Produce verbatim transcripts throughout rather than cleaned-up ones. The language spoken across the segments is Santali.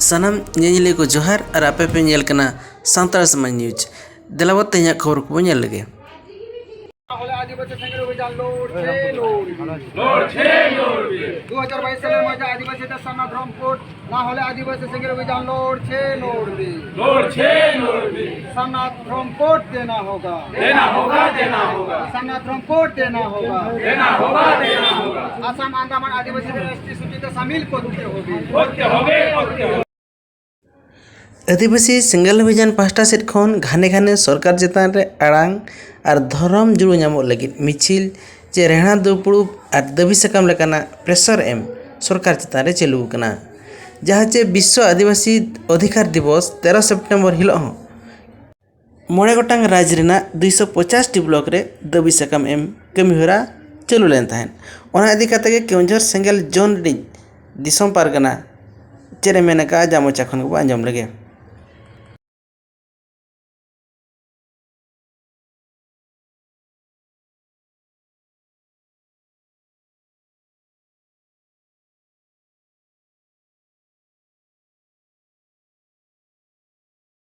ᱥᱟᱱᱟᱢ ᱧᱮᱧᱮᱞᱤᱭᱟᱹ ᱠᱚ ᱡᱚᱦᱟᱨ ᱟᱨ ᱟᱯᱮ ᱯᱮ ᱧᱮᱞ ᱠᱟᱱᱟ ᱥᱟᱱᱛᱟᱲ ᱥᱚᱢᱟᱡᱽ ᱱᱤᱭᱩᱡᱽ᱾ ᱫᱮᱞᱟᱵᱚ ᱛᱮᱦᱮᱧᱟᱜ ᱠᱷᱚᱵᱚᱨ ᱠᱚᱵᱚ ᱧᱮᱞ ᱞᱮᱜᱮ᱾ ᱦᱚᱞᱮ ᱟᱹᱫᱤᱵᱟᱹᱥᱤ ᱥᱮᱸᱜᱮᱞ ᱚᱵᱷᱤᱡᱟᱱ ᱞᱚᱲ ᱪᱮ ᱞᱚᱲ ᱵᱤᱨ। ᱞᱚᱲ ᱪᱮ ᱞᱚᱲ ᱵᱤᱨ। ᱫᱩ ᱦᱟᱡᱟᱨ ᱵᱟᱭᱤᱥ ᱥᱟᱞᱮᱨ ᱢᱟᱡᱷᱮ ᱟᱹᱫᱤᱵᱟᱹᱥᱤ ᱛᱮ ᱥᱟᱨᱱᱟ ᱫᱷᱚᱨᱚᱢ ᱠᱳᱰ, ᱱᱟ ᱦᱚᱞᱮ ᱟᱹᱫᱤᱵᱟᱹᱥᱤ ᱥᱮᱸᱜᱮᱞ ᱚᱵᱷᱤᱡᱟᱱ ᱞᱚᱲ ᱪᱮ ᱞᱚᱲ ᱵᱤᱨ। ᱞᱚᱲ ᱪᱮ ᱞᱚᱲ ᱵᱤᱨ। ᱥᱟᱨᱱᱟ ᱫᱷᱚᱨᱚᱢ ᱠᱳᱰ ᱫᱮᱱᱟ ᱦᱳᱜᱟ। ᱫᱮᱱᱟ ᱦᱳᱜᱟ, ᱫᱮᱱᱟ ᱦᱳᱜᱟ। ᱥᱟᱨᱱᱟ ᱫᱷᱚᱨᱚᱢ ᱠᱳᱰ ᱫᱮᱱᱟ ᱦᱳᱜᱟ। ᱫᱮᱱᱟ ᱦᱳᱜᱟ, ᱫᱮᱱᱟ ᱦᱳᱜᱟ। ᱟᱥᱟᱢ ᱟᱱᱫᱟᱢᱟᱱ ᱟᱹᱫᱤᱵᱟᱹᱥᱤ ᱮᱥ ᱴᱤ ᱥᱩᱪᱤ ᱛᱮ ᱥᱟᱢᱤᱞ ᱠᱚᱨᱛᱮ ᱦᱳᱜᱮ। ᱠᱚᱨᱛᱮ ᱦᱳᱜᱮ, ᱠᱚᱨᱛᱮ ᱦᱳᱜᱮ। ᱟᱹᱫᱤᱵᱟᱹᱥᱤ ᱥᱮᱸᱜᱮᱞ ᱚᱵᱷᱤᱡᱟᱱ ᱯᱟᱦᱴᱟ ᱥᱮᱫ ᱠᱷᱚᱱ ᱜᱷᱟᱱᱮ ᱜᱷᱟᱱᱮ ᱥᱚᱨᱠᱟᱨ ᱪᱮᱛᱟᱱ ᱨᱮ ᱟᱲᱟᱝ ᱟᱨ ᱫᱷᱚᱨᱚᱢ ᱡᱩᱲᱩ ᱧᱟᱢᱚᱜ ᱞᱟᱹᱜᱤᱫ ᱢᱤᱪᱷᱤᱞ ᱪᱮ ᱨᱮᱦᱲᱟ ᱫᱩᱯᱲᱩᱵ ᱟᱨ ᱫᱟᱹᱵᱤ ᱥᱟᱠᱟᱢ ᱞᱮᱠᱟᱱᱟᱜ ᱯᱨᱮᱥᱟᱨ ᱮᱢ ᱥᱚᱨᱠᱟᱨ ᱪᱮᱛᱟᱱ ᱨᱮ ᱪᱟᱹᱞᱩ ᱟᱠᱟᱱᱟ, ᱡᱟᱦᱟᱸ ᱪᱮ ᱵᱤᱥᱥᱚ ᱟᱹᱫᱤᱵᱟᱹᱥᱤ ᱚᱫᱷᱤᱠᱟᱨ ᱫᱤᱵᱚᱥ ᱛᱮᱨᱚ ᱥᱮᱯᱴᱮᱢᱵᱚᱨ ᱦᱤᱞᱳᱜ ᱦᱚᱸ ᱢᱚᱬᱮ ᱜᱚᱴᱟᱝ ᱨᱟᱡᱽ ᱨᱮᱱᱟᱜ ᱫᱩᱭᱥᱚ ᱯᱚᱪᱟᱥ ᱴᱤ ᱵᱞᱚᱠ ᱨᱮ ᱫᱟᱹᱵᱤ ᱥᱟᱠᱟᱢ ᱮᱢ ᱠᱟᱹᱢᱤᱦᱚᱨᱟ ᱪᱟᱹᱞᱩ ᱞᱮᱱ ᱛᱟᱦᱮᱸᱫ᱾ ᱚᱱᱟ ᱤᱫᱤ ᱠᱟᱛᱮ ᱜᱮ ᱠᱮᱣᱚᱱᱡᱷᱚᱨ ᱥᱮᱸᱜᱮᱞ ᱡᱳᱱ ᱨᱤᱱᱤᱡ ᱫᱤᱥᱚᱢ ᱯᱟᱨᱜᱟᱱᱟ ᱪᱮᱫ ᱮ ᱢᱮᱱ ᱟᱠᱟᱫᱼᱟ, ᱡᱟ ᱢᱚᱪᱟ ᱠᱷᱚᱱ ᱜᱮᱵᱚ ᱟᱸᱡᱚᱢ ᱞᱮᱜᱮ᱾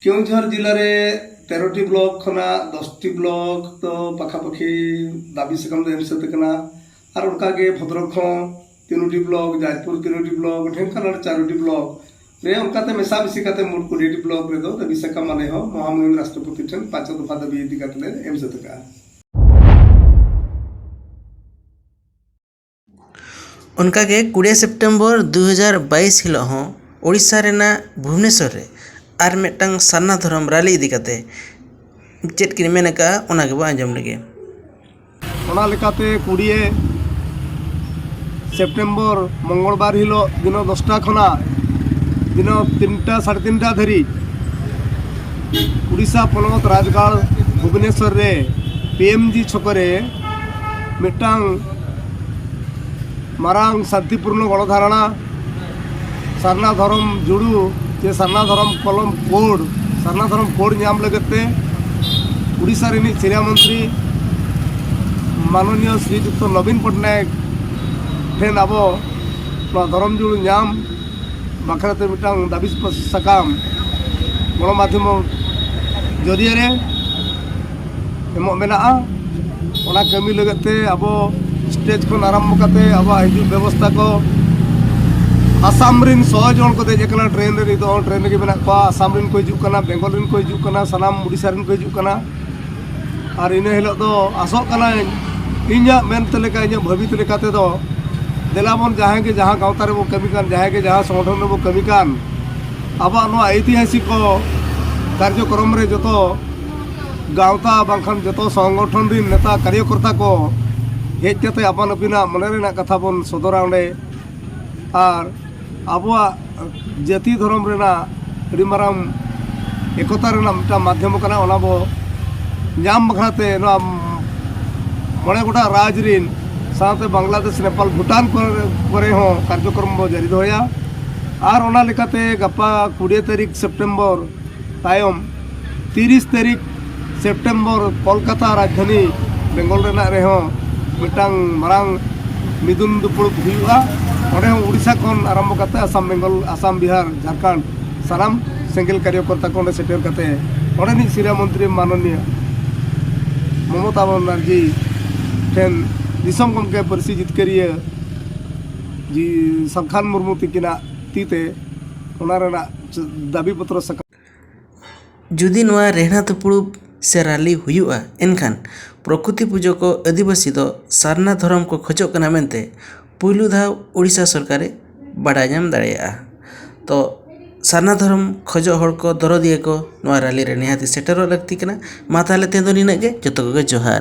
ᱠᱮᱣᱚᱱᱡᱷᱚᱨ ᱡᱤᱞᱟ ᱨᱮ ᱛᱮᱨᱚ ᱴᱤ ᱵᱞᱚᱠ ᱠᱷᱚᱱᱟᱜ ᱫᱚᱥ ᱴᱤ ᱵᱞᱚᱠ ᱫᱚ ᱯᱟᱠᱷᱟᱯᱟᱠᱷᱤ ᱫᱟᱹᱵᱤ ᱥᱟᱠᱟᱢ ᱫᱚ ᱮᱢ ᱥᱟᱹᱛ ᱟᱠᱟᱱᱟ᱾ ᱟᱨ ᱚᱱᱠᱟᱜᱮ ᱵᱷᱚᱫᱨᱚᱠ ᱦᱚᱸ ᱛᱤᱱ ᱴᱤ ᱵᱞᱚᱠ, ᱡᱟᱡᱽᱯᱩᱨ ᱛᱤᱱ ᱴᱤ ᱵᱞᱚᱠ, ᱰᱷᱮᱝᱠᱟᱱᱟᱞ ᱪᱟᱨ ᱴᱤ ᱵᱞᱚᱠ ᱨᱮ ᱚᱱᱠᱟᱛᱮ ᱢᱮᱥᱟᱢᱤᱥᱤ ᱠᱟᱛᱮ ᱢᱳᱴ ᱠᱩᱲᱤ ᱴᱤ ᱵᱞᱚᱠ ᱨᱮᱫᱚ ᱫᱟᱹᱵᱤ ᱥᱟᱠᱟᱢ ᱟᱞᱮ ᱦᱚᱸ ᱢᱚᱦᱟᱢᱩᱦᱤᱢ ᱨᱟᱥᱴᱨᱚᱯᱚᱛᱤ ᱴᱷᱮᱱ ᱯᱟᱸᱪ ᱫᱚᱯᱷᱟ ᱫᱟᱹᱵᱤ ᱤᱫᱤ ᱠᱟᱛᱮ ᱞᱮ ᱮᱢ ᱥᱟᱹᱛ ᱟᱠᱟᱫᱼᱟ᱾ ᱚᱱᱠᱟᱜᱮ ᱠᱩᱲᱤ ᱥᱮᱯᱴᱮᱢᱵᱚᱨ ᱫᱩ ᱦᱟᱡᱟᱨ ᱵᱟᱭᱤᱥ ᱦᱤᱞᱳᱜ ᱦᱚᱸ ᱳᱰᱤᱥᱟ ᱨᱮᱱᱟᱜ ᱵᱷᱩᱵᱽᱱᱮᱥᱚᱨ ᱨᱮ ᱟᱨ ᱢᱤᱫᱴᱟᱝ ᱥᱟᱨᱱᱟ ᱫᱷᱚᱨᱚᱢ ᱨᱟᱞᱤ ᱤᱫᱤ ᱠᱟᱛᱮ ᱪᱮᱫ ᱠᱤᱱ ᱢᱮᱱ ᱟᱠᱟᱫᱼᱟ, ᱚᱱᱟ ᱜᱮᱵᱚ ᱟᱸᱡᱚᱢ ᱞᱮᱜᱮ᱾ ᱚᱱᱟ ᱞᱮᱠᱟᱛᱮ ᱠᱩᱲᱤ ᱥᱮᱯᱴᱮᱢᱵᱚᱨ ᱢᱚᱝᱜᱚᱞᱵᱟᱨ ᱦᱤᱞᱳᱜ ᱫᱤᱱᱚ ᱫᱚᱥᱴᱟ ᱠᱷᱚᱱᱟᱜ ᱫᱤᱱᱚ ᱛᱤᱱᱴᱟ, ᱥᱟᱲᱮ ᱛᱤᱱᱴᱟ ᱫᱷᱟᱹᱨᱤᱡ ᱩᱲᱤᱥᱥᱟ ᱯᱚᱱᱚᱛ ᱨᱟᱡᱽᱜᱟᱲ ᱵᱷᱩᱵᱽᱱᱮᱥᱚᱨ ᱨᱮ ᱯᱤ ᱮᱢ ᱡᱤ ᱪᱷᱚᱠᱚ ᱨᱮ ᱢᱤᱫᱴᱟᱝ ᱢᱟᱨᱟᱝ ᱥᱟᱱᱛᱤᱯᱩᱨᱱᱚ ᱜᱚᱬᱚ ᱫᱷᱟᱨᱟᱬᱟ ᱥᱟᱨᱱᱟ ᱫᱷᱚᱨᱚᱢ ᱡᱩᱲᱩ ᱪᱮ ᱥᱟᱨᱱᱟ ᱫᱷᱚᱨᱚᱢ ᱠᱚᱞᱚᱢ ᱠᱳᱰ, ᱥᱟᱨᱱᱟ ᱫᱷᱚᱨᱚᱢ ᱠᱳᱰ ᱧᱟᱢ ᱞᱟᱹᱜᱤᱫ ᱛᱮ ᱩᱲᱤᱥᱥᱟ ᱨᱤᱱᱤᱡ ᱥᱤᱨᱟᱹ ᱢᱚᱱᱛᱨᱤ ᱢᱟᱱᱚᱱᱤᱭᱚ ᱥᱨᱤᱡᱩᱠᱛᱚ ᱱᱚᱵᱤᱱ ᱯᱚᱴᱱᱟᱭᱮᱠ ᱴᱷᱮᱱ ᱟᱵᱚ ᱱᱚᱣᱟ ᱫᱷᱚᱨᱚᱢ ᱡᱩᱲᱩ ᱧᱟᱢ ᱵᱟᱠᱷᱨᱟ ᱛᱮ ᱢᱤᱫᱴᱟᱝ ᱫᱟᱹᱵᱤ ᱥᱟᱠᱟᱢ ᱜᱚᱱᱚᱢᱟᱫᱽᱫᱷᱚᱢ ᱡᱚᱨᱤᱭᱟ ᱨᱮ ᱮᱢᱚᱜ ᱢᱮᱱᱟᱜᱼᱟ᱾ ᱚᱱᱟ ᱠᱟᱹᱢᱤ ᱞᱟᱹᱜᱤᱫ ᱛᱮ ᱟᱵᱚ ᱥᱴᱮᱡᱽ ᱠᱷᱚᱱ ᱟᱨᱟᱢᱵᱷᱚ ᱠᱟᱛᱮ ᱟᱵᱚᱣᱟᱜ ᱦᱤᱡᱩᱜ ᱵᱮᱵᱚᱥᱛᱷᱟ ᱠᱚ, ᱟᱥᱟᱢ ᱨᱮᱱ ᱥᱚ ᱡᱚᱱ ᱠᱚ ᱫᱮᱡ ᱟᱠᱟᱱᱟ ᱴᱨᱮᱱ ᱨᱮ, ᱱᱤᱛᱚᱜ ᱦᱚᱸ ᱴᱨᱮᱱ ᱨᱮᱜᱮ ᱢᱮᱱᱟᱜ ᱠᱚᱣᱟ᱾ ᱟᱥᱟᱢ ᱨᱮᱱ ᱠᱚ ᱦᱤᱡᱩᱜ ᱠᱟᱱᱟ, ᱵᱮᱝᱜᱚᱞ ᱨᱮᱱ ᱠᱚ ᱦᱤᱡᱩᱜ ᱠᱟᱱᱟ, ᱥᱟᱱᱟᱢ ᱩᱲᱤᱥᱥᱟ ᱨᱮᱱ ᱠᱚ ᱦᱤᱡᱩᱜ ᱠᱟᱱᱟ᱾ ᱟᱨ ᱤᱱᱟᱹ ᱦᱤᱞᱳᱜ ᱫᱚ ᱟᱥᱚᱜ ᱠᱟᱱᱟᱹᱧ, ᱤᱧᱟᱹᱜ ᱢᱮᱱ ᱛᱮ ᱞᱮᱠᱟ, ᱤᱧᱟᱹᱜ ᱵᱷᱟᱹᱵᱤᱛ ᱞᱮᱠᱟ ᱛᱮᱫᱚ, ᱫᱮᱞᱟ ᱵᱚᱱ ᱡᱟᱦᱟᱸᱭ ᱜᱮ ᱡᱟᱦᱟᱸ ᱜᱟᱶᱛᱟ ᱨᱮᱵᱚ ᱠᱟᱹᱢᱤ ᱠᱟᱱ, ᱡᱟᱦᱟᱸᱭ ᱜᱮ ᱡᱟᱦᱟᱸ ᱥᱚᱝᱜᱚᱴᱷᱚᱱ ᱨᱮᱵᱚ ᱠᱟᱹᱢᱤ ᱠᱟᱱ, ᱟᱵᱚᱣᱟᱜ ᱱᱚᱣᱟ ᱤᱛᱤᱦᱟᱥᱤᱠ ᱠᱚ ᱠᱟᱨᱡᱚᱠᱨᱚᱢ ᱨᱮ ᱡᱚᱛᱚ ᱜᱟᱶᱛᱟ ᱵᱟᱝᱠᱷᱟᱱ ᱡᱚᱛᱚ ᱥᱚᱝᱜᱚᱴᱷᱚᱱ ᱨᱤᱱ ᱱᱮᱛᱟ ᱠᱟᱨᱭᱚᱠᱚᱨᱛᱟ ᱠᱚ ᱦᱮᱡ ᱠᱟᱛᱮ ᱟᱯᱟᱱ ᱟᱹᱯᱤᱱᱟᱜ ᱢᱚᱱᱮ ᱨᱮᱱᱟᱜ ᱠᱟᱛᱷᱟ ᱵᱚᱱ ᱥᱚᱫᱚᱨᱟ ᱚᱸᱰᱮ᱾ ᱟᱨ ᱟᱵᱚᱣᱟᱜ ᱡᱟᱹᱛᱤ ᱫᱷᱚᱨᱚᱢ ᱨᱮᱱᱟᱜ ᱟᱹᱰᱤ ᱢᱟᱨᱟᱝ ᱮᱠᱚᱛᱟ ᱨᱮᱱᱟᱜ ᱢᱤᱫᱴᱟᱝ ᱢᱟᱫᱽᱫᱷᱚᱢ ᱠᱟᱱᱟ, ᱚᱱᱟ ᱵᱚ ᱧᱟᱢ ᱵᱟᱠᱷᱨᱟ ᱛᱮ ᱱᱚᱣᱟ ᱢᱚᱬᱮ ᱜᱚᱴᱟᱝ ᱨᱟᱡᱽ ᱨᱤᱱ ᱥᱟᱶᱛᱮ ᱵᱟᱝᱞᱟᱫᱮᱥ, ᱱᱮᱯᱟᱞ, ᱵᱷᱩᱴᱟᱱ ᱠᱚᱨᱮ, ᱠᱚᱨᱮ ᱦᱚᱸ ᱠᱟᱨᱡᱚᱠᱨᱚᱢ ᱵᱚ ᱡᱟᱹᱨᱤ ᱫᱚᱦᱚᱭᱟ᱾ ᱟᱨ ᱚᱱᱟ ᱞᱮᱠᱟᱛᱮ ᱜᱟᱯᱟ ᱠᱩᱲᱤ ᱛᱟᱹᱨᱤᱠᱷ ᱥᱮᱯᱴᱮᱢᱵᱚᱨ ᱛᱟᱭᱚᱢ ᱛᱤᱨᱤᱥ ᱛᱟᱹᱨᱤᱠᱷ ᱥᱮᱯᱴᱮᱢᱵᱚᱨ ᱠᱳᱞᱠᱟᱛᱟ ᱨᱟᱡᱽᱫᱷᱟᱱᱤ ᱵᱮᱝᱜᱚᱞ ᱨᱮᱱᱟᱜ ᱨᱮᱦᱚᱸ ᱢᱤᱫᱴᱟᱝ ᱢᱟᱨᱟᱝ ᱢᱤᱫᱩᱱ ᱫᱩᱯᱲᱩᱵ ᱦᱩᱭᱩᱜᱼᱟ᱾ ᱚᱸᱰᱮ ᱦᱚᱸ ᱩᱲᱤᱥᱥᱟ ᱠᱷᱚᱱ ᱟᱨᱟᱢᱵᱷᱚ ᱠᱟᱛᱮ ᱟᱥᱟᱢ, ᱵᱮᱝᱜᱚᱞ, ᱟᱥᱟᱢ, ᱵᱤᱦᱟᱨ, ᱡᱷᱟᱲᱠᱷᱚᱸᱰ, ᱥᱟᱱᱟᱢ ᱥᱮᱸᱜᱮᱞ ᱠᱟᱨᱭᱚᱠᱚᱨᱛᱟ ᱠᱚ ᱚᱸᱰᱮ ᱥᱮᱴᱮᱨ ᱠᱟᱛᱮ ᱚᱸᱰᱮᱱᱤᱡ ᱥᱤᱨᱟᱹ ᱢᱚᱱᱛᱨᱤ ᱢᱟᱱᱚᱱᱤᱭᱟᱹ ᱢᱚᱢᱚᱛᱟ ᱵᱟᱱᱟᱨᱡᱤ ᱴᱷᱮᱱ ᱫᱤᱥᱚᱢ ᱜᱚᱢᱠᱮ ᱯᱟᱹᱨᱥᱤ ᱡᱤᱛᱠᱟᱹᱨᱤᱭᱟᱹ ᱡᱤ ᱥᱟᱞᱠᱷᱟᱱ ᱢᱩᱨᱢᱩ ᱛᱤᱠᱤᱱᱟᱜ ᱛᱤ ᱛᱮ ᱚᱱᱟ ᱨᱮᱱᱟᱜ ᱫᱟᱹᱵᱤ ᱯᱚᱛᱨᱚ ᱥᱟᱠᱟᱢ᱾ ᱡᱩᱫᱤ ᱱᱚᱣᱟ ᱨᱮᱦᱲᱟ ᱫᱩᱯᱲᱩᱵ ᱥᱮ ᱨᱟᱞᱤ ᱦᱩᱭᱩᱜᱼᱟ, ᱮᱱᱠᱷᱟᱱ ᱯᱨᱚᱠᱨᱤᱛᱤ ᱯᱩᱡᱟᱹ ᱠᱚ ᱟᱹᱫᱤᱵᱟᱹᱥᱤ ᱫᱚ ᱥᱟᱨᱱᱟ ᱫᱷᱚᱨᱚᱢ ᱠᱚ ᱠᱷᱚᱡᱚᱜ ᱠᱟᱱᱟ ᱢᱮᱱᱛᱮ ᱯᱩᱭᱞᱩ ᱫᱷᱟᱣ ᱩᱲᱤᱥᱥᱟ ᱥᱚᱨᱠᱟᱨᱮ ᱵᱟᱰᱟᱭ ᱧᱟᱢ ᱫᱟᱲᱮᱭᱟᱜᱼᱟ᱾ ᱛᱚ ᱥᱟᱨᱱᱟ ᱫᱷᱚᱨᱚᱢ ᱠᱷᱚᱡᱚᱜ ᱦᱚᱲ ᱠᱚ, ᱫᱚᱨᱚᱫᱤᱭᱟᱹ ᱠᱚ ᱱᱚᱣᱟ ᱨᱟᱞᱤ ᱨᱮ ᱱᱤᱦᱟᱹᱛ ᱥᱮᱴᱮᱨᱚᱜ ᱞᱟᱹᱠᱛᱤ ᱠᱟᱱᱟ᱾ ᱢᱟ ᱛᱟᱦᱞᱮ ᱛᱮᱦᱮᱧ ᱫᱚ ᱱᱤᱱᱟᱹᱜ ᱜᱮ, ᱡᱚᱛᱚ ᱠᱚᱜᱮ ᱡᱚᱦᱟᱨ᱾